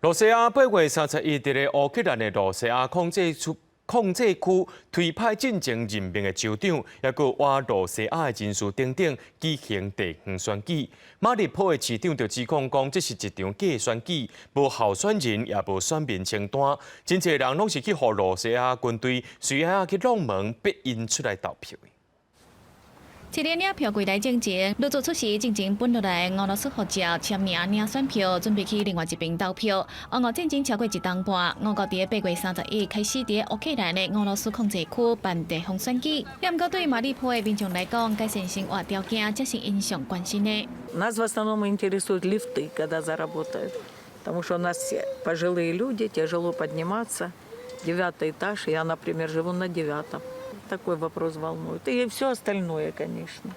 羅西亞8月31佇咧烏克蘭的羅西亞控制區推派進前任命的州長，抑閣倚羅西亞的人士等等舉行地方選舉。馬里波的市長就指控講，這是一場假選舉，無候選人也無選民清單，真濟人攏是去予羅西亞軍隊隨仔去弄門，逼𪜶出來投票。佇咧領票櫃台進前，陸續出席進前分落來俄羅斯護照簽名領選票，準備去另外一邊投票。俄烏戰爭超過一冬半，俄國佇8月31開始佇烏克蘭的俄羅斯控制區辦地方選舉。毋過對馬里波的民眾來講，改善生活條件才是𪜶上關心的。 Нас в основном интересуют лифты, когда заработают, потому что у нас все пожилые люди, тяжело подниматься. Девятый этаж, я, например, живу на девятом. Такой вопрос волнует. И все остальное, конечно.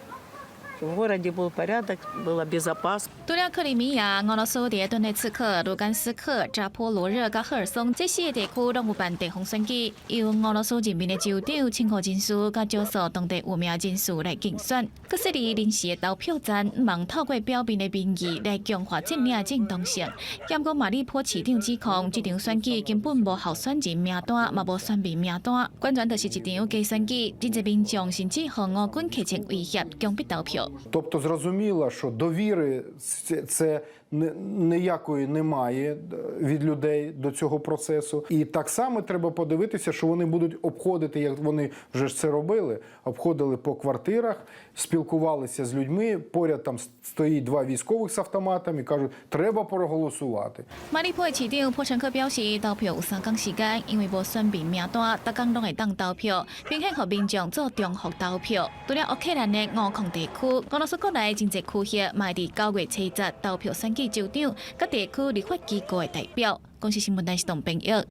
В городе был порядок, было безопасно. 除了克里米亞，俄羅斯佇頓涅茨克、盧甘斯克、扎波羅熱佮赫爾松這四个地區攏有辦地方選舉，由俄羅斯任命的州長、親俄人士佮少數當地有名人士來競選。閣設立臨時的投票站，望透過表面的民意來強化佔領正當性。毋過馬里波市長指控，這場選舉根本無候選人名單，嘛無選民名單，完全就是一場假選舉。真濟民眾甚至予俄軍客情威脅，強迫投票。 Тобто зрозуміло, що довіри це ніякої немає від людей до цього процесу. І так само треба подивитися, що вони будуть обходити, як вони вже ж це робили, обходили по квартирах, спілкувалися з людьми. Поряд там стоїть два військових з автоматами і кажуть, треба проголосувати. 馬里波的市長波申科表示，投票有3工時間，因為無選民名單，逐工攏會當投票，並且予民眾做重複投票。除了烏克蘭的烏控地區，俄羅斯國內真濟區域嘛會佇9月70投票選舉州長，佮地區立法機構的代表。公視新聞台是董編譯。